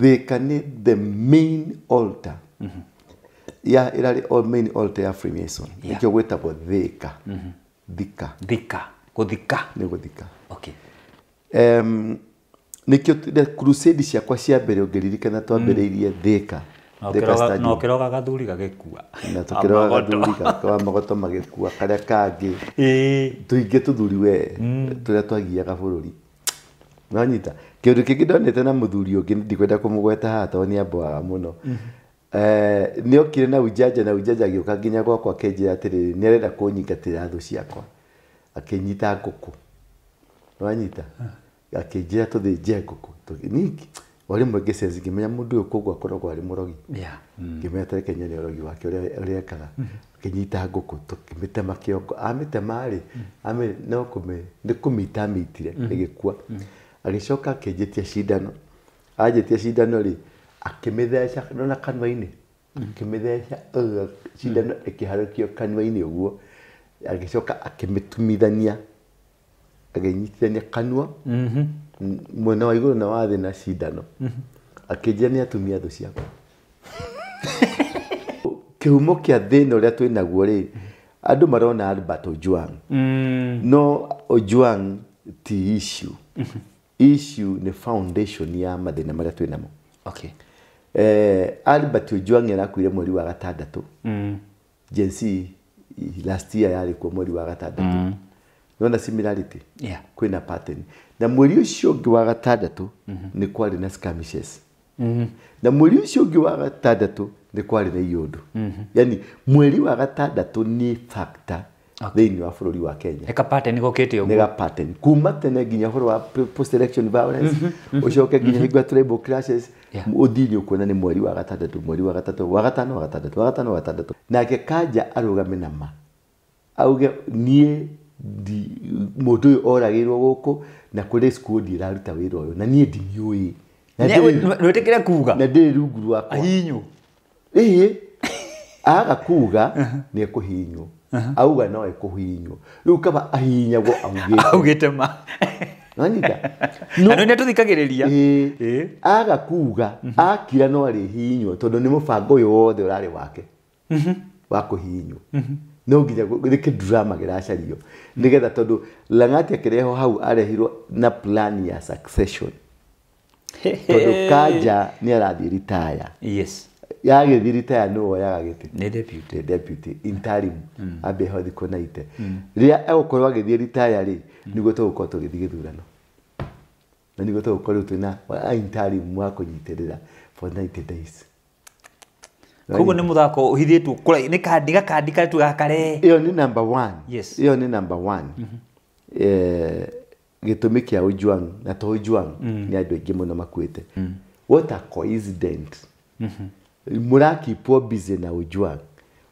Thika nĩ the main altar ya ĩrarĩ all main altar ya Freemason. Nĩkĩo gwĩtagwo Thika. Thika. Thika. Gũthika. Nĩ gũthika. Okay. Nĩkĩo crusade ciakwa cia mbere ũngĩririkana twambĩrĩirie Thika. No kĩroga gathuri gagĩkua. Na tũkĩroga gathuri wa magoto magĩkua karĩa kangĩ. Tũingĩ tũthuri we tũrĩa twagiaga bũrũri. Nonyita kĩndũ kĩngĩ ndonete na mũthuri ũngĩ ndikwenda kũmũgweta haha tondũ nĩ amboaga mũno. Nĩokire na ujanja agĩũka nginya gwakwa akĩnjĩra atĩrĩrĩ nĩ arenda kũnyingatĩra thũ ciakwa. Akĩnyita ngũkũ. Nĩwanyita? Akĩnjĩra tũthĩnje ngũkũ. Ningĩ o rĩmwe ngĩcenjia ngĩmenya mũndũ ũyũ koguo akoragwo arĩ mũrogi. Ngĩmenya tareke nyone ũrogi wake ũrĩa ekaga. Akĩnyita ngũkũ tũkĩmĩtema kĩongo. Amĩtema rĩ, no nĩ kũmĩita amĩitire ĩgĩkua. Agĩcoka akĩnjĩtia cindano. Anjĩtia cindano rĩ, akĩmĩtheca nona kanua-inĩ. Akĩmĩtheca cindano ĩkĩharũkio kanua-inĩ ũguo. Agĩcoka akĩmĩtumithania. Agĩnyitithania kanua mwena wa igũrũ na wa thĩ na cindano. Akĩnjĩra nĩ atumia thũ ciakwa. Kĩhumo kĩa thĩna ũrĩa twĩ naguo rĩ, andũ marona Albert Ojwang. No Ojwang ti issue. Issue nĩ foundation ya mathĩna marĩa twĩ namo. Okay. Albert Ojwang arakuire mweri wa gatandatũ. Gen Z last year yarĩ kuo mweri wa gatandatũ. Nona similarity. Yeah. Kwĩna pattern. Na mweri ũcio ũngĩ wa gatandatũ nĩ kwarĩ na skirmishes. Na mweri ũcio ũngĩ wa gatandatũ nĩ kwarĩ na iũndũ. Yani mweri wa gatandatũ nĩ factor thĩinĩ wa bũrũri wa Kenya. Nĩ ka pattern gũkĩte ũguo. Nĩ ga pattern. Kuma tene nginya ũhoro wa post election violence, ũcoke nginya hingo ya tribal clashes, ũthiĩ nĩ ũkuona nĩ mweri wa gatandatũ, mweri wa gatatũ, wa gatano, wa gatandatũ, wa gatano, wa gatandatũ. Nake Kanja arũgame na ma. Auge niĩ mũndũ ũyũ oragĩirwo gũkũ na kũrĩ squad ĩraruta wĩra ũyũ na niĩ ndimĩũĩ. Nĩwĩtĩkĩre kuga. Na ndĩrĩ rungu rwakwa. Ahinywo. Ĩĩ. Aga kuga nĩ ekũhinywo. Auga no ekũhinywo. Rĩu kaba ahinyagwo augĩte. Augĩte ma. Nanyita. Na nĩ tũthikagĩrĩria. Ĩĩ. Aga kuga akira no arĩhinywo tondũ nĩ mũbango ũyũ wothe ũrarĩ wake. Wa kũhinywo. No nginya gĩkĩ drama kĩracario nĩgetha tondũ Lang'ati akĩrehwo hau arehirwo na plan ya succession. Tondũ Kanja nĩ arathiĩ retire. Yes. Yagĩthiĩ retire nũ woyaga gĩtĩ? Nĩ deputy. Nĩ deputy interim ambe ho thikũ 90. Rĩrĩa egũkorwo agĩthiĩ retire rĩ, nĩguo tũgũkorwo tũgĩthiĩ gĩthurano. Na nĩguo tũgũkorwo rĩu twĩna interim wa kũnyitĩrĩra for 90 days. Koguo nĩ mũthako ũhithĩtwo kũrĩa nĩ kandi gakandi karĩa tugakare. Ĩyo nĩ number 1. Yes. Ĩyo nĩ number 1. Gĩtũmi kĩa Ojwang na to Ojwang nĩ andũ aingĩ mũno makuĩte. What a coincidence. Mũrakipwo busy na Ojwang.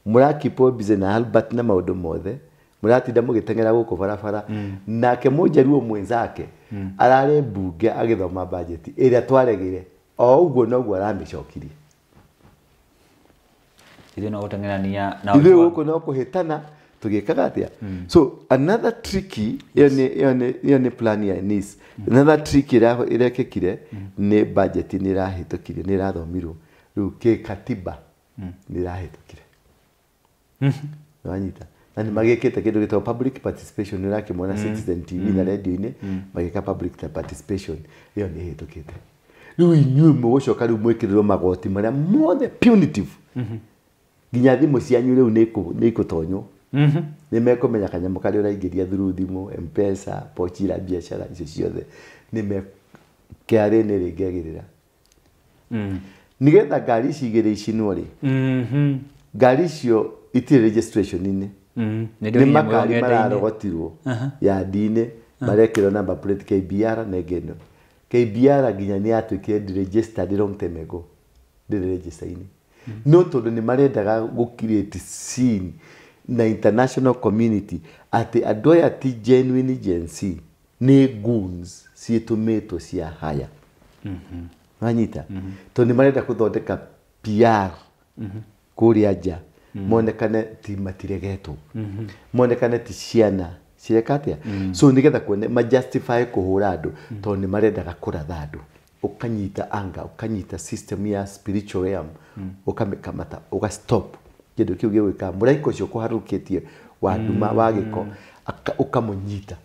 Mũrakipwo busy na Albert na maũndũ mothe. Mũratinda mũgĩteng'era gũkũ barabara. Nake mũnjaruo mwenzake ararĩ mbunge agĩthoma budget ĩrĩa twaregire. O ũguo noguo aramĩcokirie. Ithuĩ no gũteng'erania na ithuĩ gũkũ no kũhĩtana tũgĩkaga atĩa. So another tricky ĩyo nĩ plan ya Nice. Another trick ĩrekĩkire nĩ budget nĩ ĩrahĩtũkire, nĩ ĩrathomirwo rĩu kĩkatiba nĩ ĩrahĩtũkire. Nĩwanyita? Na nĩ magĩkĩte kĩndũ gĩtagwo public participation, nĩ ũrakĩmona Citizen TV na radio-inĩ magĩka public participation, ĩyo nĩ ĩhĩtũkĩte. Rĩu inyuĩ mũgũcoka rĩu mwĩkĩrĩrwo magoti marĩa mothe punitive. Nginya thimũ cianyu rĩu nĩ ikũtonywo. Nĩ mekũmenya kanyamũ karĩa ũraingĩria through thimũ, M-Pesa, pochi la biashara icio ciothe. Nĩ KRA nĩ rĩngĩagĩrĩra. Nĩgetha ngari ici igĩrĩ icinwo rĩ, ngari icio itirĩ registration-inĩ. Nĩ makari mararogotirwo yandi-inĩ, marekĩrwo number plate KBR na ĩngĩ ĩno. KBR nginya nĩ yatuĩkire registered long time ago. Ndĩrĩ register-inĩ. No tondũ nĩ marendaga gũ create scene na international community atĩ andũ aya ti genuine Gen Z, nĩ goons ciĩtũmĩtwo cia haya. Wanyita? Tondũ nĩ marenda gũthondeka PR kũrĩa nja, monekane ti matiregetwo, monekane ti ciana cireka atĩa. So nĩgetha kuone ma justify kũhũra andũ tondũ nĩ marendaga kũratha andũ. Ũkanyita anga, ũkanyita system ya spiritual realm, ũkamĩkamata, ũga stop kĩndũ kĩu gĩgwĩka mũraika ũcio kũharũkĩtie wa nduma wa gĩko, ũkamũnyita.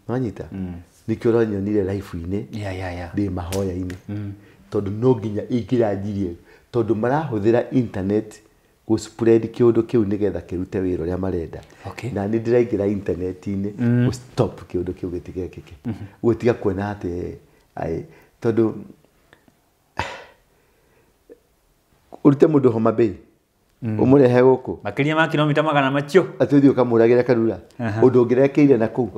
Wanyita? Nĩkĩo ũranyonire life-inĩ ndĩ mahoya-inĩ. Tondũ no nginya ingĩranjirie, tondũ marahũthĩra internet gũ spread kĩũndũ kĩu nĩgetha kĩrute wĩra ũrĩa marenda. Na nĩ ndĩraingĩra internet-inĩ gũ stop kĩũndũ kĩu gĩtigekĩke. Gũtiga kuona atĩ tondũ ũrute mũndũ Homa Bay ũmũrehe gũkũ makĩria ma kilomita magana macio atĩ ũthiĩ ũkamũragĩra Karura ũndũ ũngĩrekeire na kũu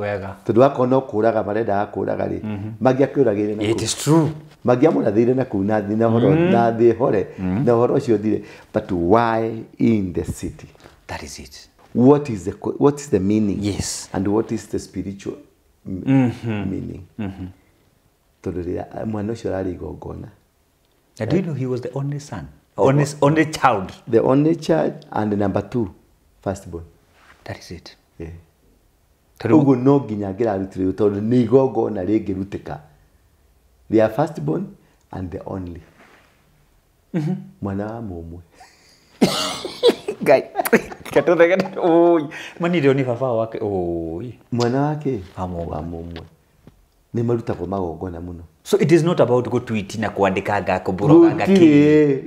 tondũ wakorwo no kũraga marendaga kũraga rĩ mangĩakĩũragĩire na kũu. It is true. Mangĩamũrathĩire na kũu na thĩ na ũhoro na thĩ hore na ũhoro ũcio ũthire. But why in the city? That is it. What is the meaning? Yes. And what is the spiritual meaning? Tondũ rĩrĩa mwana ũcio ararĩ igongona. And do you know he was the only son? Only child. The only child and number 2, firstborn. That is it. Yeah. Ũguo no nginya ngĩrarutire tondũ nĩ igongona rĩngĩrutĩka. They are firstborn and the only. Mwana wa mũmwe. Ngai. Katũtheke. Oi. Mani ndio ni baba wake. Oi. Mwana wake wa mũmwe. Nĩ marutagwo magongona mũno. So it is not about go tweet na kuandika kuburoga ki.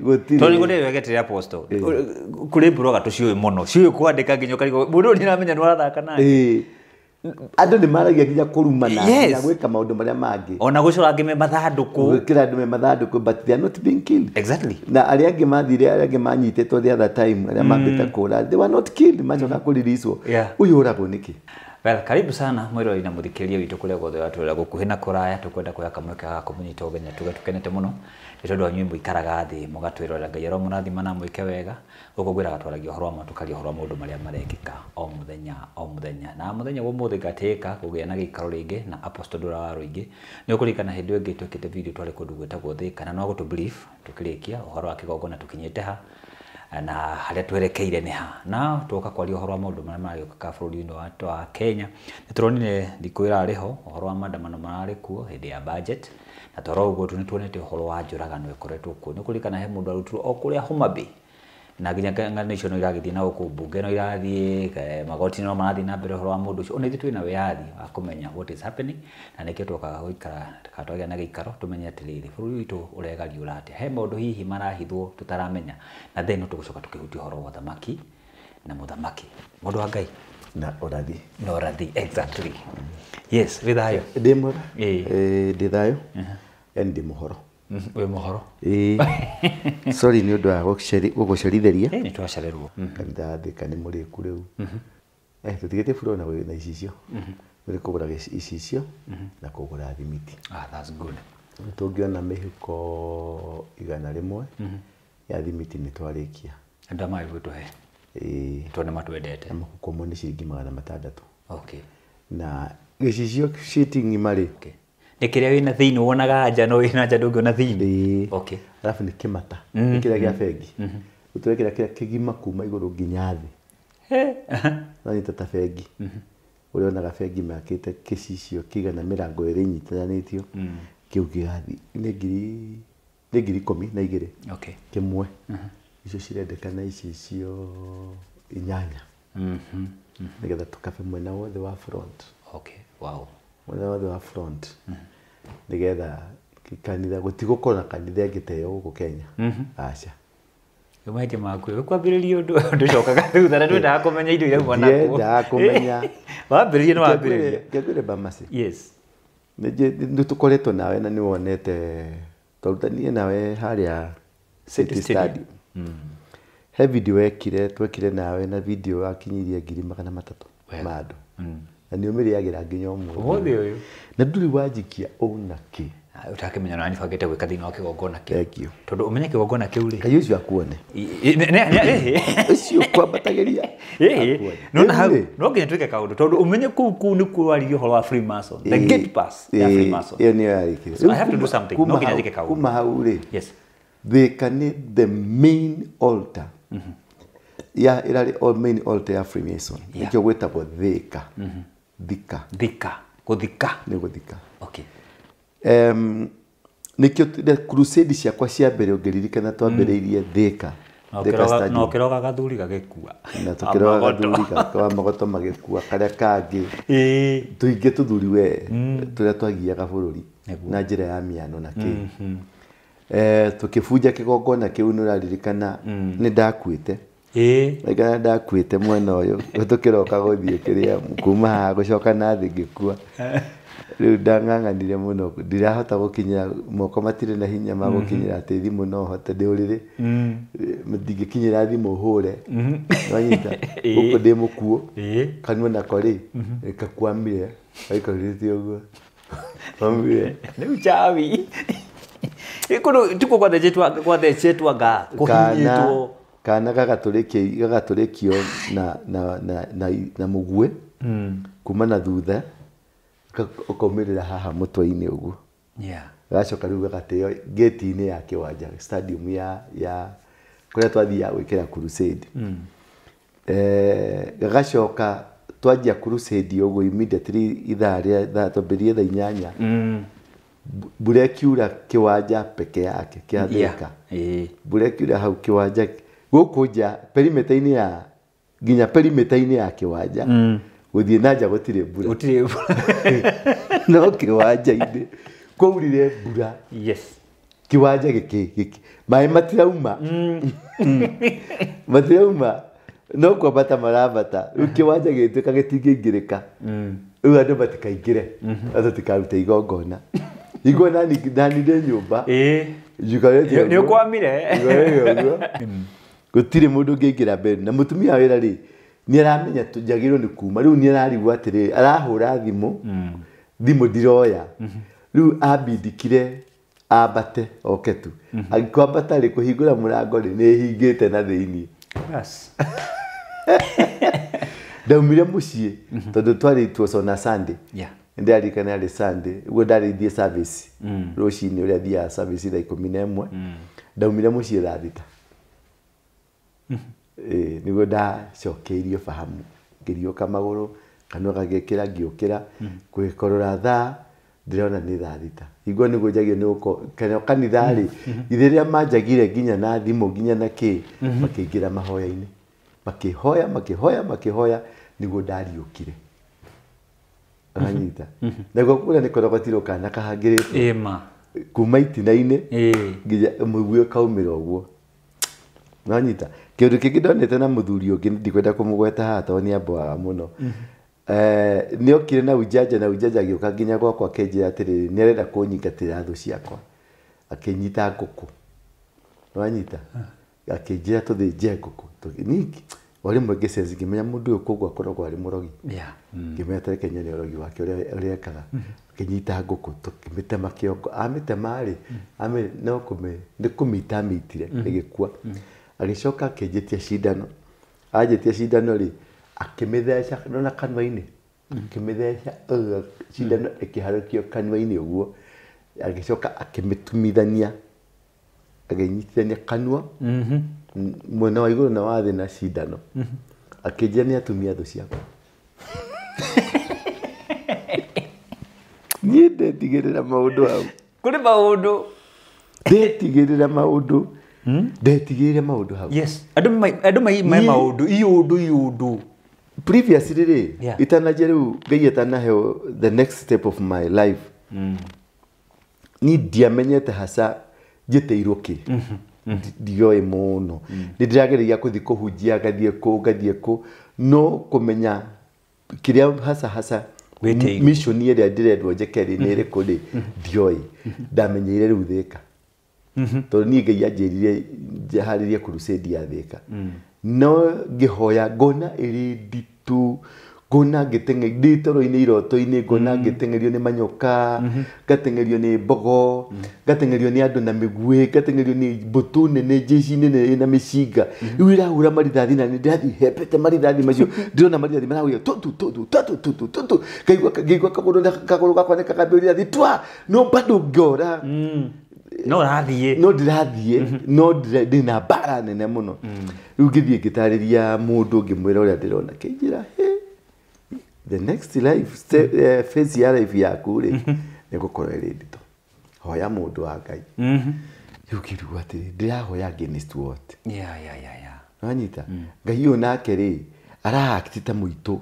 Gũtirĩ. Tondũ nĩ wegetere apostle. Kũrĩ buroga tũciũĩ mũno. Ciũĩ kuandika nginya ũkarigwo mũndũ ũyũ nĩaramenya nĩ ũrathaka nake. Andũ nĩ maragia nginya kũrumana na gwĩka maũndũ marĩa mangĩ. Ona gũcora angĩ me mathandũkũ. Gwĩkĩra andũ me mathandũkũ, but they are not being killed. Exactly. Na arĩa angĩ mathire, arĩa angĩ manyitĩtwo the other time, arĩa mambĩte kũra, they were not killed, macoka kũriricwo. Ũyũ ũragwo nĩkĩ? Well, karibu sana mwirori na mũthikĩrĩria witũ kũrĩa guothe watwĩra gũkuhĩ na kũraya tũkwenda kuoya kamweke ga kũmũnyita ũgeni tuge tũkenete mũno nĩ tondũ inyuĩ mũikaraga thĩ mũgatwĩrorera. Ngai aromũrathima na mwĩke wega. Gũkũ ngwĩraga twaragia ũhoro wa ma, tũkaria ũhoro wa maũndũ marĩa marekĩka o mũthenya o mũthenya. Na mũthenya wa ũmũthĩ ngatĩka kũgĩa na gĩikaro rĩngĩ na Apostle Ndura wa Rũingĩ. Nĩ ũkũririkana hĩndĩ ĩyo ĩngĩ twĩkĩte video twarĩ kũndũ gwĩtagwo Thika na no gũtũ brief tũkĩrĩkia ũhoro wa kĩgongona tũkinyĩte ha na harĩa twerekeire nĩ ha. Na twoka kwaria ũhoro wa maũndũ marĩa maragĩũka bũrũri-inĩ wa Kenya. Nĩ tũronire thikũ ĩrarĩ ho ũhoro wa maandamano mararĩ kuo hĩndĩ ya budget, na toro ũguo tu nĩ tuonete ũhoro wa njũragano ĩkoretwo kuo. Nĩ ũkũririkana he mũndũ arutirwo o kũrĩa Homa Bay na nginya ng'ano icio no iragĩthiĩ na gũkũ mbunge no irathiĩ magoti no marathiĩ na mbere ũhoro wa mũndũ ũcio. Ona ithuĩ twĩna wĩyathi wa kũmenya what is happening, na nĩkĩo twokaga gũikara kana twagĩa na gĩikaro tũmenye atĩrĩrĩ bũrũri witũ ũregariũra atĩa, he maũndũ hihi marahithwo tũtaramenya. Na then no tũgũcoka tũkĩhutia ũhoro wa ũthamaki na mũthamaki mũndũ wa Ngai na ũrathi. Na ũrathi, exactly. Yes, wĩ thayũ? Ndĩ mwega. Ndĩ thayũ. Yaani ndĩ mũhoro. Wĩ mũhoro? Sorry nĩ ũndũ wa gũgũcerithĩria. Nĩ twacererwo. Kanitha Thika nĩ mũrĩku rĩu. Tũtigĩte buro na icicio. Tũrĩ kũgũra icicio na kũgũra thimiti. Ah, that's good. Tũngĩona mĩhuko 100 ya thimiti nĩ twarĩkia. Andũ a maĩ gwĩtũhe. Tondũ nĩ matwendete. Na mũhuko ũmwe nĩ ciringi 600. Okay. Na gĩcicio citi ng'ima rĩ. Okay. Nĩ kĩrĩa wĩna thĩinĩ wonaga nja no wĩna nja ndũngĩona thĩinĩ. Okay. Alafu nĩ kĩmata. Nĩ kĩrĩa gĩa bengi. Ũtũrekĩra kĩrĩa kĩgima kuma igũrũ nginya thĩ. Wanyita ta bengi. Ũrĩa wonaga bengi makĩte kĩcicio kĩigana mĩrango ĩrĩ ĩnyitithanĩtio. Kĩu kĩrathiĩ nĩ ngiri 12. Okay. Kĩmwe. Icio cirendekana icicio 8. Nĩgetha tũkabe mwena wothe wa front. Okay. Wow. Mwena wothe wa front. Nĩgetha kanitha gũtigũkorwo na kanitha ĩngĩ ta ĩyo gũkũ Kenya. Aca. Mahĩtia maku ũkwambĩrĩria ũndũ ndũcokaga thutha na ndwendaga kũmenya indo iria uma nakuo. Ndiendaga kũmenya. Wambĩrĩria nĩ wambĩrĩria. Ngĩkwĩre Bamasi. Yes. Nĩ tũkoretwo nawe na nĩ wonete twarutanirie nawe harĩa City Stadium. He video wekire twekire nawe na video wakinyirie 300,000 ma andũ. Na nĩ ũmĩrĩagĩra nginya ũmũthĩ. Ũmũthĩ ũyũ. Na ndũrĩ wanjikia ona kĩ. Ũtakĩmenya na nĩbangĩte gwĩka thĩinĩ wa kĩgongona kĩu. Thank you. Tondũ ũmenye kĩgongona kĩu rĩ. Ngai ũcio akuone. Ũcio kwambatagĩria. No na hau no nginya twĩke kaũndũ tondũ ũmenye kũu nĩkuo waririe ũhoro wa Freemason. The gate pass ya Freemason. Ĩyo nĩyo yarĩkire. So I have to do something. No nginya njĩke kaũndũ. Kuma hau rĩ. Yes. Thika nĩ the main altar. Ya ĩrarĩ main altar ya Freemason. Nĩkĩo gwĩtagwo Thika. Thika. Thika. Gũthika. Nĩ gũthika. Okay. Nĩkĩo crusade ciakwa cia mbere ũngĩririkana twambĩrĩirie Thika. Na ũkĩroga gathuri gagĩkua. Na tũkĩroga gathuri wa magoto magĩkua karĩa kangĩ. Tũingĩ tũthuri we tũrĩa twagiaga bũrũri na njĩra ya mĩano na kĩ. Tũkĩbunja kĩgongona kĩu nĩ ũraririkana nĩ ndakuĩte. Nĩ ndakuĩte mwena ũyũ tũkĩroka gũthiĩ kĩrĩa kuma haha gũcoka na thĩ ngĩkua. Rĩu ndang'ang'anire mũno ndirahota gũkinyĩra moko matirĩ na hinya ma gũkinyĩra atĩ thimũ no hote ndĩ ũrĩrĩ ndingĩkinyĩra thimũ hũre wanyita gũkũ ndĩ mũkuo kanua nako rĩ kakwamire gaikarĩte ũguo kwamire nĩ uchawi kũndũ tuko kwathecetwa nga kũhinyĩtwo kana gagatũrĩkio na mũguĩ kuma na thutha ũkaumĩrĩra haha mũtwe-inĩ ũguo. Gacoka rĩu gagateo gate-inĩ ya kĩwanja stadium ya kũrĩa twathiaga gwĩkĩra crusade. Gagacoka twanjia crusade ũguo immediately ithaa rĩa twambĩrĩrie thaa inyanya mbura ĩkiura kĩwanja peke yake kĩa Thika. Mbura ĩkiura hau kĩwanja gũkũ nja perimeter-inĩ ya nginya perimeter-inĩ ya kĩwanja gũthiĩ na nja gũtirĩ mbura. Gũtirĩ mbura. No kĩwanja-inĩ kwaurire mbura. Yes. Kĩwanja gĩkĩ maĩ matirauma. Matirauma no kwambata marambata. Rĩu kĩwanja gĩgĩtuĩka gĩtingĩingĩrĩka. Rĩu andũ matikaingĩre. Andũ tikarute igongona. Igongona nani ndĩ nyũmba. Njikarĩte Nĩ ũkwamire. Gũtirĩ mũndũ ũngĩingĩra mbere na mũtumia wa wĩra rĩ nĩ aramenya njagĩrĩirwo nĩ kuma rĩu nĩ ararigwo atĩrĩrĩ arahũra thimũ thimũ ndiroya rĩu ambindikire ambate oke tu angĩkwambata rĩ kũhingũra mũrango rĩ nĩ hingĩte na thĩiniĩ. Ndaumire mũciĩ tondũ twarĩ it was on a Sunday. Nĩndaririkana yarĩ Sunday ũguo ndarĩ thiĩ service rũcinĩ ũrĩa thiaga service thaa 11 ndaumire mũciĩ thaa 6. Nĩguo ndacokeirio fahamu ngĩriũka magũrũ kanua gagĩkĩra ngĩũkĩra kwĩkorora thaa ndĩrona nĩ thaa 6 hingo nĩguo njagĩrĩirwo nĩ gũkorwo kanitha rĩ ithe rĩrĩa manjagire nginya na thimũ nginya na kĩ makĩingĩra mahoya-inĩ makĩhoya makĩhoya makĩhoya nĩguo ndariũkire. Ũranyita naguo kũrĩa nĩ kũrogotirwo kana kahangĩrĩtwo kuma itina-inĩ nginya mũguĩ ũkaumĩra ũguo. Nanyita kĩndũ kĩngĩ ndonete na mũthuri ũngĩ ndikwenda kũmũgweta haha tondũ nĩ amboaga mũno. Nĩ okire na ujanja agĩũka nginya gwakwa akĩnjĩra atĩrĩrĩ nĩ arenda kũnyingatĩra thũ ciakwa akĩnyita ngũkũ. Nĩwanyita akĩnjĩra tũthĩnje ngũkũ. Ningĩ o rĩmwe ngĩcenjia ngĩmenya mũndũ ũyũ koguo akoragwo arĩ mũrogi. Ngĩmenya tareke nyone ũrogi wake ũrĩa ekaga. Akĩnyita ngũkũ tũkĩmĩtema kĩongo amĩtema rĩ no nĩ kũmĩita amĩitire ĩgĩkua. Agĩcoka akĩnjĩtia cindano anjĩtia cindano rĩ akĩmĩtheca nona kanua-inĩ akĩmĩtheca cindano ĩkĩharũkio kanua-inĩ ũguo agĩcoka akĩmĩtumithania agĩnyitithania kanua mwena wa igũrũ na wa thĩ na cindano akĩnjĩra nĩ atumia thũ ciakwa. Niĩ ndetigĩrĩra maũndũ hau. Kũrĩ maũndũ ndetigĩrĩra maũndũ ndetigĩrĩra maũndũ hau. Yes. Andũ mai maũndũ iũndũ previously rĩ itananjia rĩu Ngai atanaheo the next step of my life ni ndiamenyete hasa njĩtĩirwo kĩ ndioĩ mũno nĩ ndĩrageria gũthiĩ kũhunjia ngathiĩ kũ no kũmenya kĩrĩa hasa hasa mission ĩrĩa ndĩrendwo njĩke rĩ nĩ ĩrĩkũ rĩ ndioĩ ndamenyeire rĩu Thika tondũ niĩ Ngai anjĩrire njaharĩrie crusade ya Thika no ngĩhoya ngona ĩrĩ nditũ ngona ngĩteng'erio ndĩ toro-inĩ iroto-inĩ ngona ngĩteng'erio nĩ manyoka ngateng'erio nĩ mbogo ngateng'erio nĩ andũ na mĩguĩ ngateng'erio nĩ mbũtũ nene jeshi nene ĩna mĩcinga rĩu ĩrahũra marithathi na nĩ ndĩrathiĩ hembete marithathi macio ndĩrona marithathi marahũra tutu tutu tutu tutu tutu ngaigua kagũrũ gakwa nĩ kagambia rithathi twa no bado ngĩora no rathiĩ no ndĩrathiĩ no ndĩna mbara nene mũno rĩu ngĩthiĩ ngĩtarĩria mũndũ ngĩmwĩra ũrĩa ndĩrona kĩnjĩra the next life phase ya life yaku rĩ nĩ gũkorwo ĩrĩ nditũ Hoya mũndũ wa Ngai. Rĩu ngĩrigwo atĩrĩ, ndĩrahoya against what? Yeah. Nĩwanyita? Ngai ũyũ nake rĩ, ara-act ta mũitũ.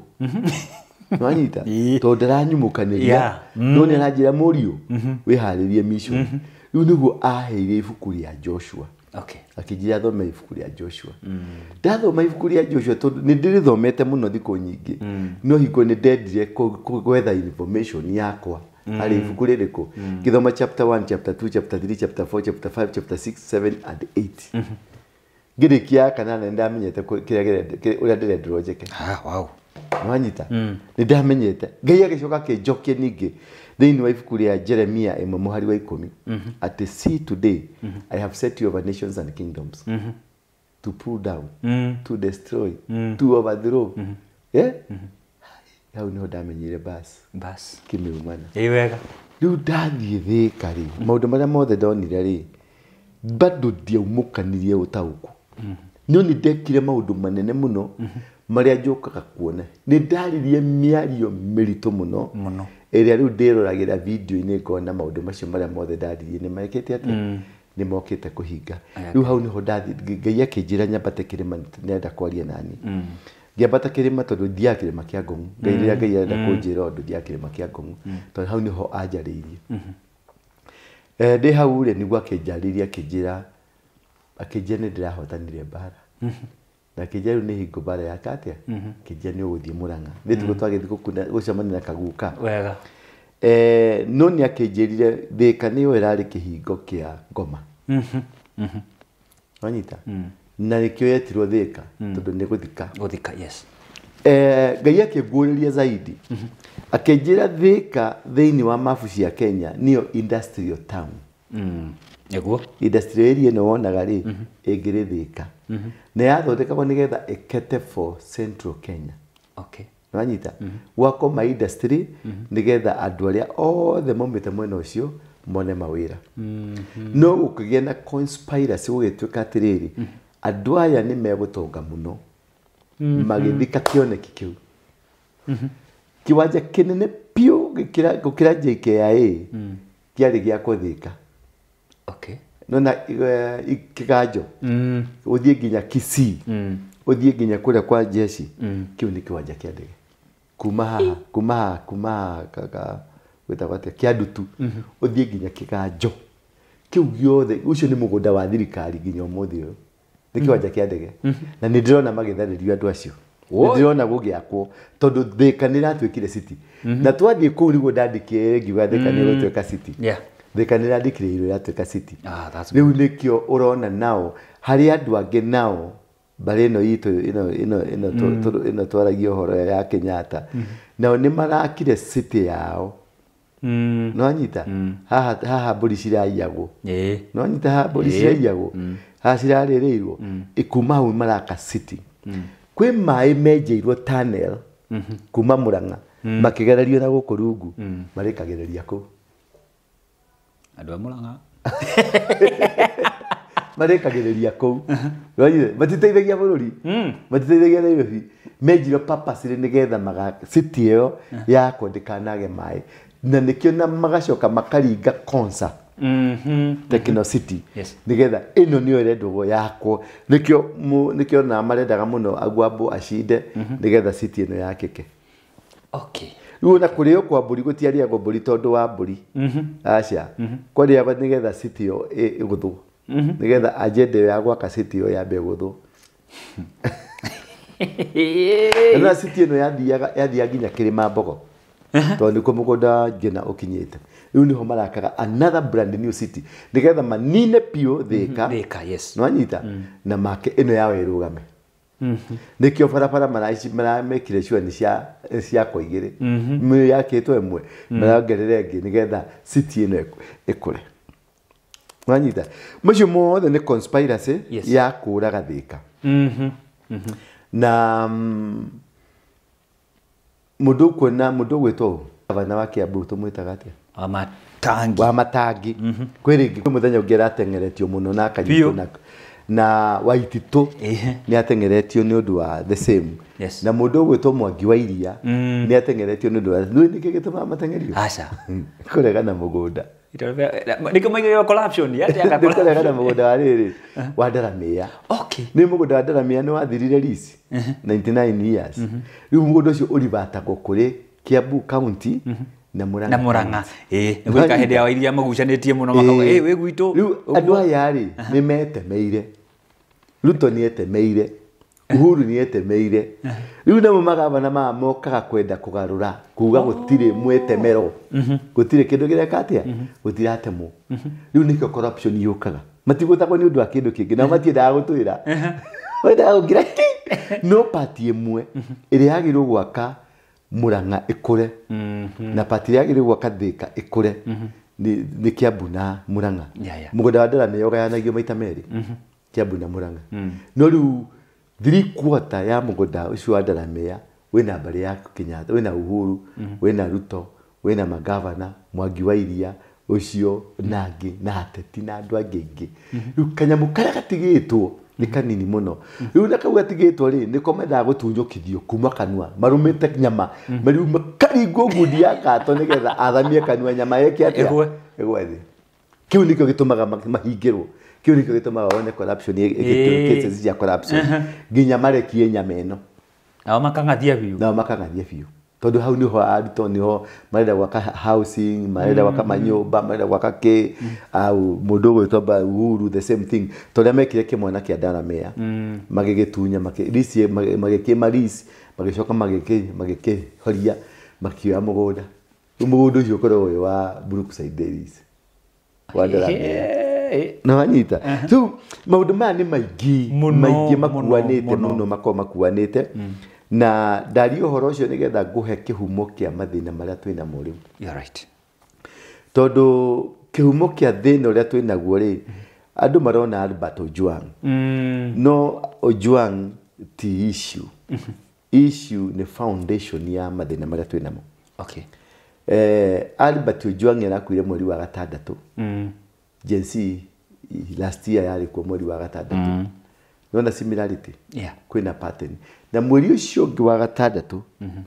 Nĩwanyita? Tondũ ndaranyumũkanĩria, no nĩ aranjĩra mũriũ, wĩharĩrie mission. Rĩu nĩguo aheire ibuku rĩa Joshua. Okay. Akĩnjĩra thome ibuku rĩa Joshua. Ndathoma ibuku rĩa Joshua tondũ nĩ ndĩrĩthomete mũno thikũ nyingĩ, no hingo nĩ ndendire gwetha information yakwa harĩ ibuku rĩrĩkũ. Ngĩthoma chapter 1, chapter 2, chapter 3, chapter 4, chapter 5, chapter 6, 7 and 8. Ngĩrĩkia kanana nĩ ndamenyete kĩrĩa ũrĩa ndĩrendirwo njĩke. Ah, wow. Nĩwanyita? Nĩ ndamenyete. Ngai agĩcoka akĩnjokia ningĩ thĩinĩ wa ibuku rĩa Jeremia 1 mũhari wa 10 atĩ see today I have set you over nations and kingdoms to pull down, to destroy, to overthrow. Yeah? Hau niho ndamenyire bas. Bas. Kĩmiumana. Ĩ wega. Rĩu ndathiĩ Thĩka rĩ, maũndũ marĩa mothe ndonire rĩ, bado ndiaumũkanirie ũtaũku. No nĩ ndekire maũndũ manene mũno marĩa njũkaga kuona. Nĩ ndaririe mĩario mĩritũ mũno Mũno. Ĩrĩa rĩu ndĩroragĩra video-inĩ ngona maũndũ macio marĩa mothe ndaririe nĩ mekĩte atĩa? Nĩ mokĩte kũhinga. Rĩu hau nĩho ndathiĩ, Ngai akĩnjĩra nyambate kĩrĩma nĩarenda kwaria nani. Ngĩambata kĩrĩma tondũ ndiaga kĩrĩma kĩa Ngong'u. Ngai rĩrĩa Ngai arenda kũnjĩra ũndũ ndiaga kĩrĩma kĩa Ngong'u. Tondũ hau nĩho anjarĩirie. Ndĩ hau rĩ nĩguo akĩnjarĩria akĩnjĩra nĩ ndĩrahotanire mbara. Na akĩnjĩra rĩu nĩ hingo mbara yake atĩa? Akĩnjĩra nĩ ũgũthiĩ Mũrang'a. Nĩ tiguo twagĩthiĩ gũcemania na kaguka. Wega. No nĩ akĩnjĩrire Thĩka nĩyo ĩrarĩ kĩhingo kĩa ngoma. Wanyita? Na nĩkĩo yetirwo Thĩka tondũ nĩ gũthika. Gũthika, yes. Ngai akĩnguũrĩria zaidi. Akĩnjĩra Thĩka thĩinĩ wa mabu cia Kenya nĩyo industrial town. Nĩguo? Industrial area ĩno wonaga rĩ, ĩngĩrĩ Thĩka. Na yathondekagwo nĩgetha ĩkete for Central Kenya. Okay. Nĩwanyita? Gwakwo ma industry nĩgetha andũ arĩa othe maumĩte mwena ũcio mone mawĩra. No gũkĩgĩa na conspiracy gũgĩtuĩka atĩrĩrĩ, andũ aya nĩ megũtonga mũno. Magĩthika kĩoneki kĩu. Kĩwanja kĩnene biũ gũkĩra JKIA kĩarĩ gĩa Thĩka. Okay. Nona Kĩganjo. Ũthiĩ nginya Kisii. Ũthiĩ nginya kũrĩa kwa jeshi. Kĩu nĩ kĩwanja kĩa ndege. Kuma haha, kuma haha, kuma haha gwĩtagwo atĩa? Kĩandutu. Ũthiĩ nginya Kĩganjo. Kĩu gĩothe, ũcio nĩ mũgũnda wa thirikari nginya ũmũthĩ ũyũ. Nĩ kĩwanja kĩa ndege. Na nĩ ndĩrona magĩtharĩrio andũ acio. Nĩ ndĩrona gũgĩakwo tondũ Thĩka nĩ ĩratuĩkire city. Na twathiĩ kũu nĩguo ndandĩkire ngiuga Thĩka nĩ ĩgũtuĩka city. Thĩka nĩ ĩrandĩkire irũ ĩratuĩka city. Rĩu nĩkĩo ũrona nao harĩ andũ angĩ nao mbarĩ ĩno itũ ĩno twaragia ũhoro ya Kenyatta. Nao nĩ marakire city yao. Nĩwanyita? Haha mbũri ciraiyagwo. Nĩwanyita haha mbũri ciraiyagwo? Haha cirarĩrĩirwo. Kuma hau maraka city. Kwĩ maĩ menjeirwo tunnel kuma Mũrang'a makĩgererio na gũkũ rungu marĩkagĩrĩria kũu. Andũ a Mũrang'a marĩkagĩrĩria kũu. Matiteithagia bũrũri, matiteithagia Nairobi. Menjirwo purposely nĩgetha city ĩyo yakwo ndĩkanage maĩ. Na nĩkĩo na magacoka makaringa Konza Techno City. Nĩgetha ĩno nĩyo ĩrendwo yakwo. Nĩkĩo na marendaga mũno Agwambo acinde nĩgetha city ĩno yakĩke. Okay. Rĩu ona kũrĩo kwa mbũri gũtiarĩagwo mbũri tondũ wa mbũri. Aca. Kwarĩagwo nĩgetha city ĩyo ĩgũthwo. Nĩgetha agenda ĩyo ya gwaka city ĩyo yambe ĩgũthwo. Na city ĩno yathiaga nginya Kĩrĩma Mbogo. Tondũ nĩkuo mũgũnda Ngina ũkinyĩte. Rĩu nĩho marakaga another brand new city nĩgetha manine biũ Thĩka. Thĩka, yes. Nĩwanyita? Na make ĩno yao ĩrũgame. Nĩkĩo barabara maramekire sure nĩ ciakwo igĩrĩ. Yakĩtwo ĩmwe, marongerera ĩngĩ nĩgetha city ĩno ĩkũre. Nĩwanyita? Macio mothe nĩ conspiracy ya kũraga Thĩka. Na mũndũ ũkuona mũndũ ũgwĩtwo gavana wa Kiambu tũmwĩtaga atĩa? Wamatangi. Wamatangi. Kwĩ rĩngĩ kwĩ mũthenya ũngĩ arateng'eretio mũno na akanyitwo na Waititũ nĩ ateng'eretio nĩ ũndũ wa the same. Na mũndũ ũgwĩtwo Mwangi wa Iria nĩ ateng'eretio nĩ ũndũ wa nĩ nĩkĩ gĩtũmaga mateng'erio? Aca. Kũregana mũgũnda. Nĩkĩo maigagĩrwo corruption atĩ aka Nĩ kũregana mũgũnda wa rĩrĩ wa Ndaramĩa. Okay. Nĩ mũgũnda wa Ndaramĩa nĩ wathirire lease 99 years. Rĩu mũgũnda ũcio ũribatagwo kũrĩ Kiambu County na Murang'a. Na Murang'a. Ĩĩ, nĩguo ika hĩndĩ ya iria magucanĩtie mũno makauga ĩ wĩ gwitũ. Rĩu andũ aya rĩ nĩ metemeire. Ruto nĩ etemeire. Uhuru nĩ etemeire. Rĩu namo magavana maya mokaga kwenda kũgarũra kuga gũtirĩ mwetemero. Gũtirĩ kĩndũ kĩreka atĩa? Gũtiratemwo. Rĩu nĩkĩo corruption yũkaga. Matigũtagwo nĩ ũndũ wa kĩndũ kĩngĩ nao matiendaga gũtwĩra. Mendaga gũkira ki. No party ĩmwe ĩrĩa yagĩrĩirwo gwaka Murang'a ĩkũre na party ĩrĩa yagĩrĩirwo gwaka Thika ĩkũre nĩ Kiambu na Murang'a. Mũgũnda wa Ndaramĩa ũgayanagio maita merĩ, Kiambu na Murang'a. No rĩu 3/4 ya mũgũnda ũcio wa Ndaramĩa wĩna mbarĩ ya Kenyatta, wĩna Uhuru, wĩna Ruto, wĩna magavana, Mwangi wa Iria ũcio na angĩ na ateti na andũ angĩ aingĩ. Rĩu kanyamũ karĩa gatigĩtwo nĩ kanini mũno. Rĩu na kau gatigĩtwo rĩ nĩko mendaga gũtunyũkithio kuma kanua marũmĩte nyama rĩu makaringwo ngundi ya kato nĩgetha athamie kanua nyama yeke atĩa? Ĩgwe thĩ. Kĩu nĩkĩo gĩtũmaga mahingĩrwo. Kĩu nĩkĩo gĩtũmaga wone corruption cases cia corruption nginya marekie nyama ĩno. Nao makang'athia biũ. Nao makang'athia biũ. Tondũ hau nĩho arutwo nĩho marenda gwaka housing, marenda gwaka manyũmba, marenda gwaka kĩ, au mũndũ ũgwĩtwo Uhuru the same thing. Tondũ mekire kĩmwana kĩa Ndaramĩa magĩgĩtunya magĩkĩma lease magĩcoka magĩkĩhoria makĩoya mũgũnda. Rĩu mũgũnda ũcio ũkoragwo wĩ wa Brookside Dairies wa Ndaramĩa. Na wanyita. So maũndũ maya nĩ maingĩ maingĩ makuanĩte mũno makoragwo makuanĩte. Na ndaria ũhoro ũcio nĩgetha ngũhe kĩhumo kĩa mathĩna marĩa twĩnamo rĩu. You're right. Tondũ kĩhumo kĩa thĩna ũrĩa twĩnaguo rĩ, andũ marona Albert Ojwang. No Ojwang ti issue. Issue nĩ foundation ya mathĩna marĩa twĩnamo. Okay. Albert Ojwang arakuire mweri wa gatandatũ. Gen Z last year yarĩ kuo mweri wa gatandatũ. Nona similarity. Yeah. Kwĩna pattern. Na mweri ũcio ũngĩ wa gatandatũ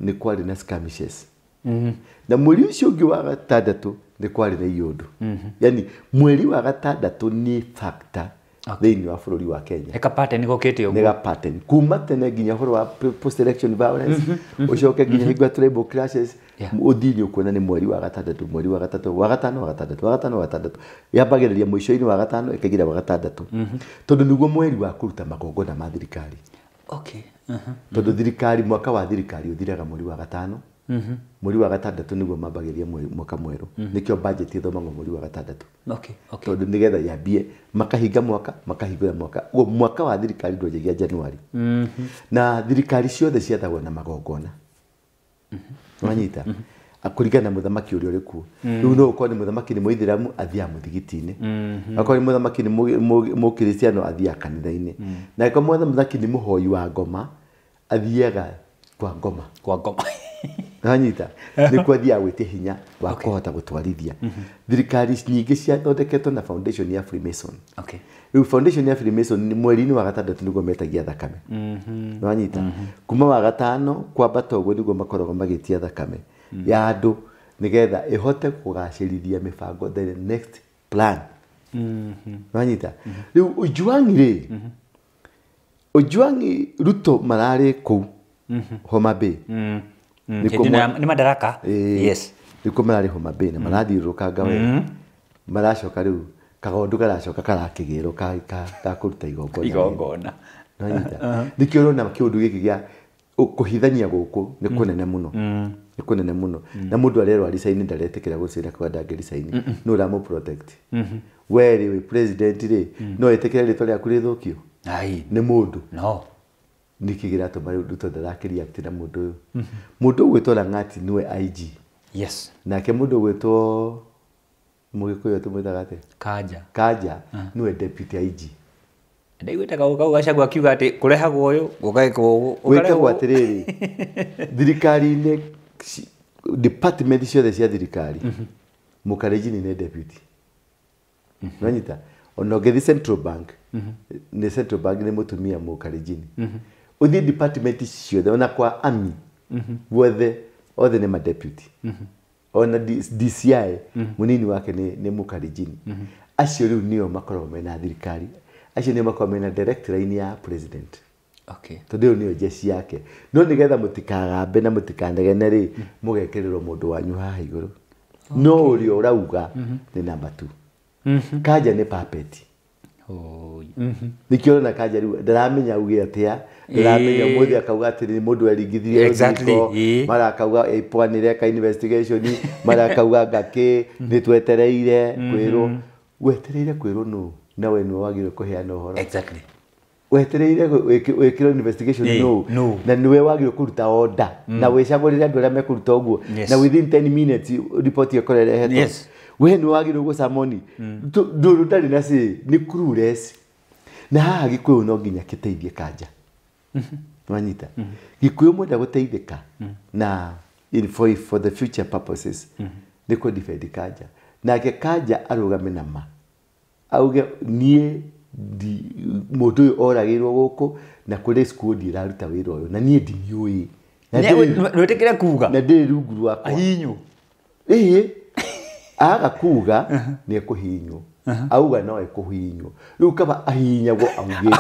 nĩ kwarĩ na skirmishes. Na mweri ũcio ũngĩ wa gatandatũ nĩ kwarĩ na iũndũ. Yani mweri wa gatandatũ nĩ factor thĩinĩ wa bũrũri wa Kenya. Nĩ ka pattern gũkĩte ũguo. Nĩ ka pattern. Kuma tene nginya ũhoro wa post election violence, ũcoke nginya hingo ya tribal clashes, ũthiĩ nĩ ũkuona nĩ mweri wa gatandatũ, mweri wa gatatũ, wa gatano, wa gatandatũ, wa gatano, wa gatandatũ. Yambagĩrĩria mũico-inĩ wa gatano ĩkaingĩra wa gatandatũ. Tondũ nĩguo mweri wa kũruta magongona ma thirikari. Okay. Tondũ thirikari mwaka wa thirikari ũthiraga mweri wa gatano. Mweri wa gatandatũ nĩguo mambagĩrĩria mwaka mwerũ. Nĩkĩo budget ĩthomagwo mweri wa gatandatũ. Okay, okay. Tondũ nĩgetha yambie makahinga mwaka, makahingũra mwaka. Ũguo mwaka wa thirikari ndwanjagia January. Na thirikari ciothe ciathagwo na magongona. Wanyita? Kũringana na mũthamaki ũrĩa ũrĩ kuo. Rĩu no ũkorwo nĩ mũthamaki nĩ mũithĩramu athiaga mũthigiti-inĩ. Akorwo nĩ mũthamaki nĩ mũkristiano athiaga kanitha-inĩ. Na akorwo mũthamaki nĩ mũhoi wa ngoma athiaga kwa ngoma. Kwa ngoma. Wanyita? Nĩkuo athiaga gwĩtia hinya wa kũhota gũtwarithia. Thirikari nyingĩ ciathondeketwo na foundation ya Freemason. Okay. Rĩu foundation ya Freemason nĩ mweri-inĩ wa gatandatũ nĩguo metagia thakame. Wanyita? Kuma wa gatano kwambata ũguo nĩguo makoragwo magĩtia thakame ya andũ nĩgetha ĩhote kũgacĩrithia mĩbango the next plan. Wanyita? Rĩu Ojwang rĩ, Ojwang Ruto mararĩ kũu Homa Bay. Nĩ Madaraka. Yes. Nĩkuo mararĩ Homa Bay na marathiũrũrũkanga wega. Maracoka rĩu kagondu karacoka karakĩgĩrwo ka kũruta igongona. Igongona. Wanyita? Nĩkĩo ũrona kĩũndũ gĩkĩ gĩa kũhithania gũkũ nĩ kũnene mũno. Nĩ kũnene mũno. Na mũndũ arerwo aricaini ndaretĩkĩra gũcira kwa ndangĩricaini. Nũ ũramũ protect? We rĩ wĩ president rĩ, no ĩtĩkĩre rĩtwa rĩaku rĩthũkio? Ai. Nĩ mũndũ. No. Nĩkĩ kĩratũma rĩu Ruto ndarakĩreact na mũndũ ũyũ? Mũndũ ũgwĩtwo Lang'at nĩwe IG. Yes. Nake mũndũ ũgwĩtwo Mũgĩkũyũ tũmwĩtaga atĩa? Kanja. Kanja nĩwe deputy IG. Ndaiguĩte kau Gachagua akiuga atĩ kũrehagwo ũyũ gũgekwo ũũ. Gwĩkagwo atĩrĩrĩ, thirikari-inĩ department ciothe cia thirikari Mũkalenjin nĩ deputy. Nĩwanyita? Ona ũngĩthiĩ Central Bank, nĩ Central Bank nĩ mũtumia Mũkalenjin. Ũthiĩ department ciothe ona kwa army guothe othe nĩ ma deputy. Ona DCI munini wake ni Mukarijini. Acio riu nio makoragwo mena thirikari. Acio nio makoragwo mena direct line ya president. Okay. Tondu nio jeshi yake. No nigetha mutikagambe na mutikanegene ri mugekererwo mundu wanyu haha iguru. No uria urauga ni number 2. Kanja ni puppet. Nikio na Kanja riu ndaramenya auge atia, ndaramenya muthi akauga ati ni mundu eringithirie exactly, mara akauga IPOA ni reka investigation, mara akauga ngaki ni twetereire kwirwo. Wetereire kwirwo no na we niwe wagire kuheana uhoro. Exactly. Wetereire wikirwo investigation no na niwe wagire kuruta order na wicagurire andu aria mekuruta uguo na within 10 minutes report ikorwo irehetwo. Yes. We ni wagire gucamoni nduru ndari na ci ni clueless. Na haha Gikuyu no nginya kiteithie Kanja. Wanyita Gikuyu mwenda guteithika na in for the future purposes ni ku defend Kanja. Nake Kanja arugame na ma auge nie mundu uyu oragirwo guku na kuri squad iraruta wira uyu na nie ndimiui na nwitikire kuga na ndiri rungu rwakwa ahinyu ii aga kuga ni ekuhinywo auga no ekuhinywo riu kaba ahinyagwo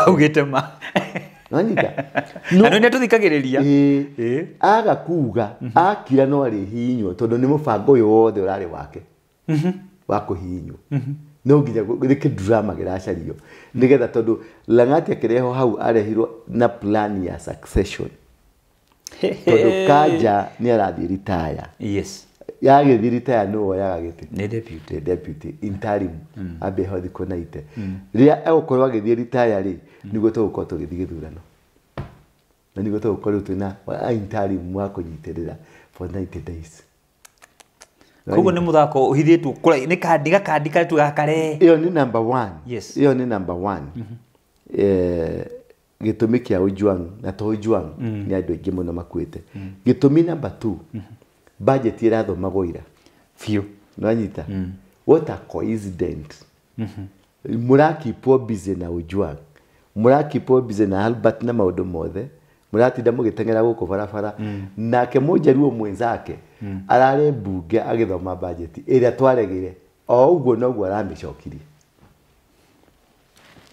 augite ma nanyita no nĩ tũthikagĩrĩria aga kuga akira no arĩhinywo tondu ni mubango uyu wothe urari wake wa kuhinywo no nginya gĩkĩ drama gĩracario nigetha tondu Lang'ati akĩrehwo hau arehirwo na plan ya succession tondu Kanja nĩ arathiĩ retire. Yes. Yagĩthiĩ retire nũ woyaga gĩtĩ? Nĩ deputy. Nĩ deputy interim ambe ho thikũ na ite. Rĩrĩa egũkorwo agĩthiĩ retire rĩ nĩguo tũgũkorwo tũgĩthiĩ gĩthurano na nĩguo tũgũkorwo twĩna interim wa kũnyitĩrĩra for 90 days. Koguo nĩ mũthako ũhithĩtwo kũrĩa nĩ kandi gakandi karĩa tugakare. Ĩyo nĩ number 1. Yes. Ĩyo nĩ number 1. Gĩtũmi kĩa Ojwang na to Ojwang nĩ andũ aingĩ mũno makuĩte. Gĩtũmi number 2. Budget irathomagwo ira biũ. Nĩwanyita? What a coincidence. Mũrakipwo busy na Ojwang, mũrakipwo busy na Albert na maũndũ mothe, mũratinda mũgĩteng'era gũkũ barabara. Nake mũnjaruo mwenzake ararĩ mbunge agĩthoma budget ĩrĩa twaregire o ũguo noguo aramĩcokirie.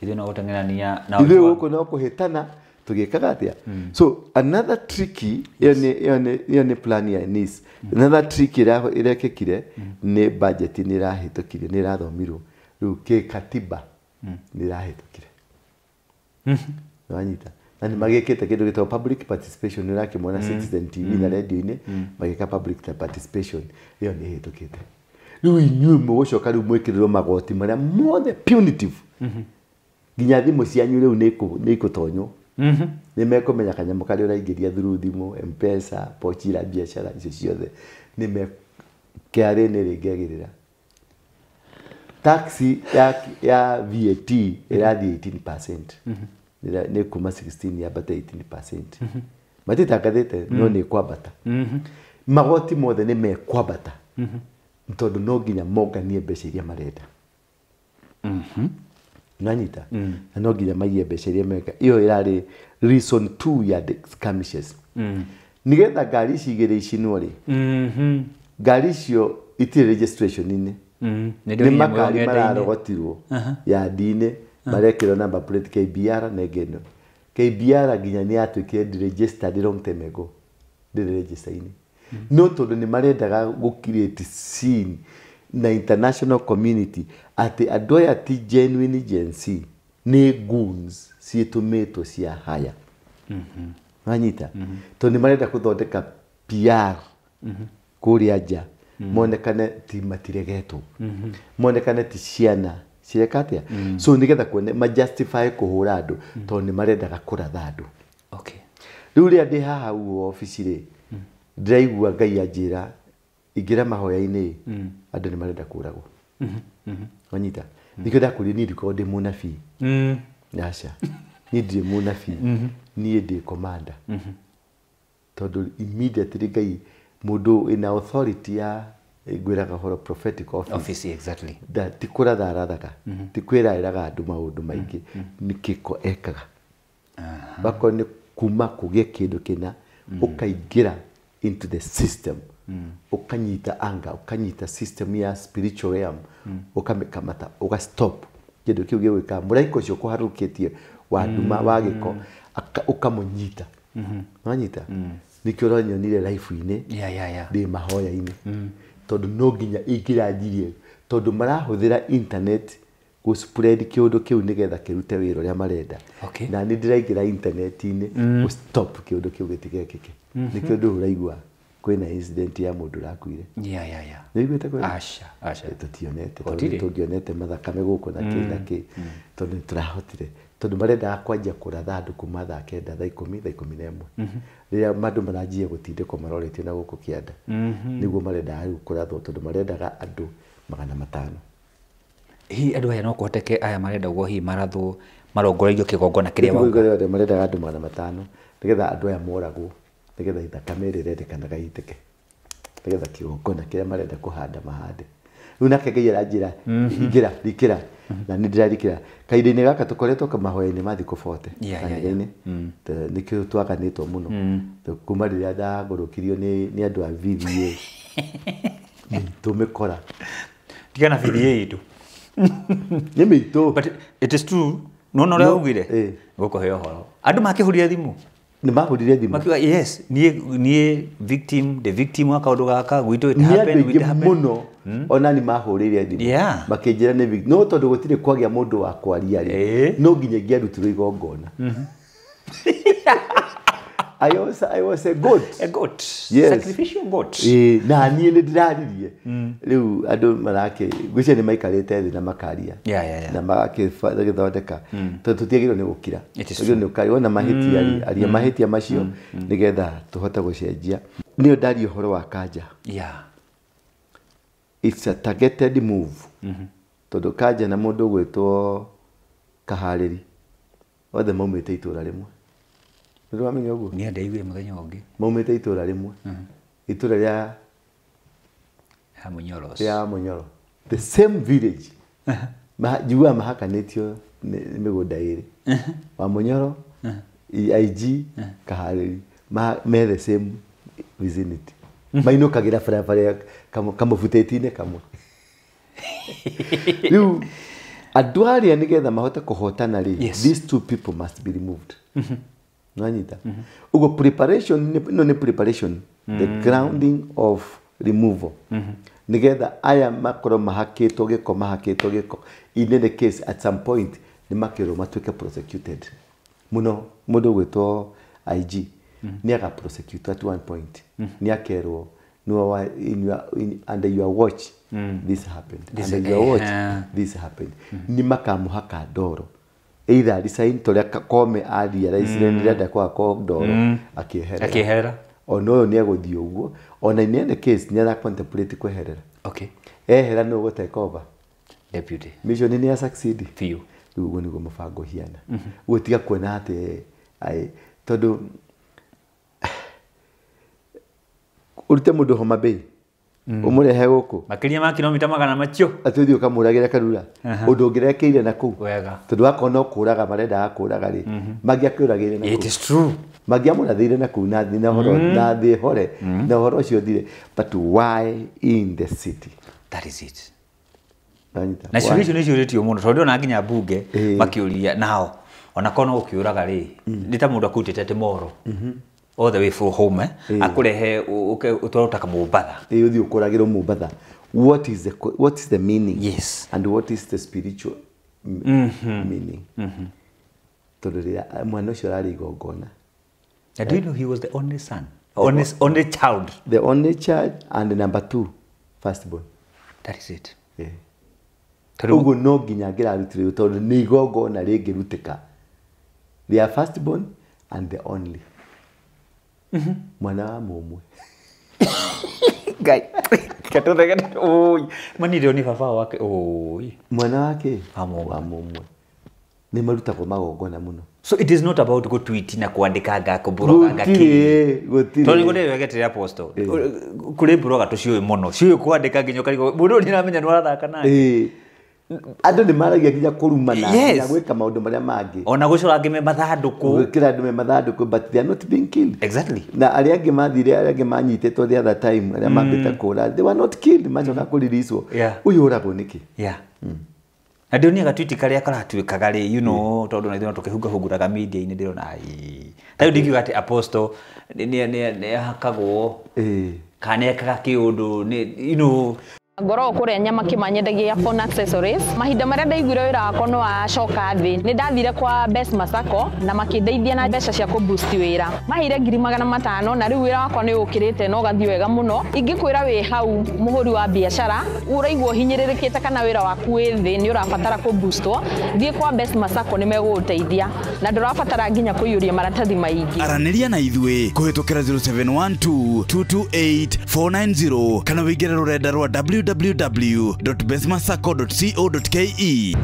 Ithuĩ no gũteng'erania na ithuĩ gũkũ no kũhĩtana tũgĩkaga atĩa. So another tricky ĩyo nĩ plan ya NIS. Another trick ĩrekĩkire nĩ budget nĩ ĩrahĩtũkire, nĩ ĩrathomirwo rĩu kĩkatiba nĩ ĩrahĩtũkire. Nĩwanyita? Na nĩ magĩkĩte kĩndũ gĩtagwo public participation, nĩ ũrakĩmona Citizen TV na radio-inĩ magĩka public participation, ĩyo nĩ ĩhĩtũkĩte. Rĩu inyuĩ mũgũcoka rĩu mwĩkĩrĩrwo magoti marĩa mothe punitive. Nginya thimũ cianyu rĩu nĩ ikũtonywo. Nĩ mekũmenya kanyamũ karĩa ũraingĩria through thimũ, M-Pesa, pochi la biashara icio ciothe nĩ KRA nĩ rĩngĩagĩrĩra. Tax ya VAT ĩrathiĩ 18%. Nĩ kuma 16 yambata 18%. Matitangathĩte no nĩ kwambata. Magoti mothe nĩ mekwambata. Tondũ no nginya monganie mbeca iria marenda. Nanyita? Na no nginya maiye mbeca iria meka. Iyo ĩrarĩ reason 2 ya the skirmishes. Nigetha ngari ici igĩrĩ icinwo rĩ, ngari icio itirĩ registration-inĩ. Nĩ makari mararogotirwo yandi-inĩ marekĩrwo number plate KBR na ĩngĩ ĩno. KBR nginya nĩ yatuĩkire registered long time ago. Ndĩrĩ register-inĩ. No tondũ nĩ marendaga gũ create scene na international community atĩ andũ aya ti genuine Gen Z, nĩ goons ciĩtũmĩtwo cia haya. Wanyita? Tondũ nĩ marenda gũthondeka PR kũrĩa nja monekane ti matiregetwo, monekane ti ciana cireka atĩa. So nĩgetha kuone ma justify kũhũra andũ tondũ nĩ marendaga kũratha andũ. Okay. Rĩu rĩrĩa ndĩ haha ũguo obici rĩ, ndĩraigua Ngai anjĩra ingĩra mahoya-inĩ andũ nĩ marenda kũragwo. Wanyita? Nĩkĩo ndakwĩrire niĩ ndikoragwo ndĩ mũnabii. Aca. Niĩ ndirĩ mũnabii. Niĩ ndĩ commander. Tondũ immediately Ngai mũndũ ĩna authority ya ngwĩraga ũhoro prophetic office. Office, exactly. Ti kũratha arathaga, ti kwĩraĩraga andũ maũndũ maingĩ, nĩ kĩko ekaga. Wakorwo nĩ kuma kũgĩe kĩndũ kĩna, ũkaingĩra into the system. Ũkanyita anga, ũkanyita system ya spiritual realm, ũkamĩkamata, ũga stop kĩndũ kĩu gĩgwĩka. Mũraika ũcio kũharũrũkĩtie wa nduma wa gĩko, ũkamũnyita. Wanyita? Nĩkĩo ũranyonire life-inĩ ndĩ mahoya-inĩ, tondũ no nginya ingĩranjirie, tondũ marahũthĩra internet gũ spread kĩũndũ kĩu nĩgetha kĩrute wĩra ũrĩa marenda. Na nĩ ndĩraingĩra internet-inĩ gũ stop kĩũndũ kĩu gĩtigekĩke. Nĩkĩo ndũ ũraigua kwĩna incident ya mũndũ ũrakuire. Nĩ ũiguĩte kwĩna? Aca, aca. Tũtionete, Gũtirĩ. tondũ tũngĩonete mathakame gũkũ na kĩ na kĩ, tondũ nĩ tũrahotire, tondũ marendaga kwanjia kũratha andũ kuma thaa 9, thaa 10, thaa 11, rĩrĩa andũ maranjia gũtindĩkwo maroretio na gũkũ kĩanda, nĩguo marendaga rĩu kũrathwo, tondũ marendaga andũ 500. Hihi andũ aya no kũhoteke aya marenda ũguo hihi marathwo marongoreirio kĩgongona kĩrĩa wauga? Kĩgongona marendaga andũ 500 nĩgetha andũ aya moragwo, nĩgetha thakame ĩrĩa ĩrendekanaga ĩitĩke, nĩgetha kĩgongona kĩrĩa marenda kũhanda mahande. Rĩu nake Ngai aranjĩra ingĩra, rikĩra, na nĩ ndĩrarikĩra. Kahinda-inĩ gaka tũkoretwo mahoya-inĩ ma thikũ 40 kanitha-inĩ. Nĩkĩo twaganĩtwo mũno. Kuma rĩrĩa ndagũrũkirio nĩ andũ a VVA, mĩitũ mĩkora. Tigana VVA itũ. Nĩ mĩitũ. But it is true. Nĩwona ũrĩa augire? Gũkũhe ũhoro. Andũ makĩhũrire thimũ. Nĩ mahũrire thimũ. Makiuga yes, niĩ victim, the victim wa kaũndũ gaka, gwitũ it Nĩ andũ happened, aingĩ it happened. mũno ona nĩ mahũrĩire thimũ. Makĩnjĩra nĩ victim. No tondũ gũtirĩ kwagĩa mũndũ wa kwaria rĩ, no nginya ingĩarutirwo igongona. I was a goat. A goat. Yes. Sacrificial goat. Na niĩ nĩ ndĩraririe. Rĩu andũ marake, ngwĩciria nĩ maikarĩte thĩ na makaria. Na magagĩthondeka. Tondũ tũtiagĩrĩirwo nĩ gũkira. It is Tũtiagĩrĩirwo nĩ gũkira. Wona mahĩtia rĩ, aria mahĩtia macio nĩgetha tũhote gũcenjia. Nĩyo ndaria ũhoro wa kanja. It's a targeted move. Tondũ kanja na mũndũ ũgwĩtwo Kaharĩri, othe maumĩte itũra rĩmwe. Nĩ wamenya ũguo? Niĩ ndaiguire mũthenya ũngĩ. Maumĩte itũra rĩmwe. Itũra rĩa Ya Mũnyoro. Rĩa Mũnyoro. The same village. Njiguaga mahakanĩtio nĩ mĩgũnda ĩrĩ. Wa Mũnyoro, IG, Kaharĩri, me the same vicinity. Mainũkagĩra barabara ya kamũbutĩti-inĩ kamwe. Rĩu andũ arĩa nĩgetha mahote kũhotana rĩ, these two people must be removed. Nwanyita? Ũguo preparation, no nĩ preparation, the grounding of removal. Nĩgetha aya makorwo mahakĩtwo gĩko, mahakĩtwo gĩko. In any case, at some point, nĩ makĩrwo matuĩke prosecuted. Mũno, mũndũ ũgwĩtwo IG, nĩ aga prosecute at one point. Nĩ akerwo, no, wa, in your, in, under your watch, this happened. This Under your watch, this happened. Nĩ makamũhaka ndoro. Either resign toria Kome aria resign ndĩrenda kwa ndoro, akĩeherera. Akĩeherera. Ona ũyũ nĩ egũthiĩ ũguo. Ona in any case, nĩ ara contemplate kweherera. Ehera nĩ ũgũ take over. Deputy. Mission nĩ ya succeed. Biũ. Rĩu ũguo nĩguo mũbango ũhiana. Ũguo tiga kuona atĩ, ai, tondũ ũrute mũndũ Homa Bay, ũmũrehe gũkũ. Makĩria ma kilomita magana macio. Atĩ ũthiĩ ũkamũragĩra Karura. Ũndũ ũngĩrekeire na kũu. Wega. Tondũ wakorwo no kũraga marendaga kũraga rĩ, mangĩakĩũragĩire na It kũu. is true. Mangĩamũrathĩire na kũu na thĩ, na ũhoro, na thĩ hore, na ũhoro ũcio ũthire. But why in the city? That is it. Nanyita. Na ciũria Why? icio nĩ ciũrĩtio mũno, tondũ ona nginya mbunge makĩũria nao. Ona korwo no gũkĩũraga rĩ, nĩ ta mũndũ akũrutĩte atĩ moro. All the way from home, Akũrehe ũtwarwo ta Kamũmbatha. Ũthiĩ ũkũragĩrwo Mombatha. What is the meaning? And what is the spiritual meaning? Tondũ rĩrĩa mwana ũcio ararĩ igongona. And do you know he was the only son? Only child. The only child and number 2, firstborn. That is it. Tondũ Ũguo no nginya angĩrarutirwo tondũ nĩ igongona rĩngĩrutĩka. They are firstborn and the only. Mwana wa mũmwe. Ngai. Katũtheke. Oi. Mani ndio ni baba wake. Oi. Mwana wake? Wa mũmwe. Wa mũmwe. Nĩ marutagwo magongona mũno. So it is not about go tweet na kuandika nga kũbũroga nga kĩ. Gũtirĩ, gũtirĩ. Tondũ nĩguo ndĩregetere apostle. Kũrĩ mbũroga tũciũĩ mũno. Ciũĩ kwandĩka nginya ũkarigwo, mũndũ ũyũ nĩaramenya nĩ ũrathaka nake. Andũ nĩ maragia nginya kũrumana, nginya gwĩka maũndũ marĩa mangĩ, ona gũcora angĩ me mathandũkũ, gwĩkĩra andũ me mathandũkũ, but they are not being killed. Na arĩa angĩ mathire, arĩa angĩ manyitĩtwo the other time, arĩa mambĩte kũra, they were not killed, macoka kũriricwo. Ũyũ ũragwo nĩkĩ? Na ndĩronia gatwiti karĩa karatuĩkaga rĩ, you know, tondũ na ithuĩ no tũkĩhungahunguraga media-inĩ, ndĩrona ai ta rĩu ndingiuga atĩ apostle nĩ ahakagwo kana nĩ ekaga kĩũndũ nĩ, you know. Ngoragwo kũrĩa nyama kĩmanyendagia phone accessories. Mahinda marĩa ndaiguire wĩra wakwa nĩ wacoka thĩ, nĩ ndathire kwa Best Masako na makĩndeithia na mbeca cia kũ-boost wĩra. Maheire 500,000 na rĩu wĩra wakwa nĩ ũkĩrĩte na ũgathiĩ wega mũno. Ingĩkwĩra wĩ hau mũhũri wa biacara ũraigua ũhinyĩrĩrĩkĩte kana wĩra waku wĩ thĩ nĩ ũrabatara kũ-boostwo, thiĩ kwa Best Masako nĩ megũgũteithia na ndũrabatara nginya kũiyũria maratathi maingĩ. Aranĩria na ithuĩ kũhĩtũkĩra 0712 228 490 kana wĩingĩre rũrenda rwa www.bestmasacco.co.ke.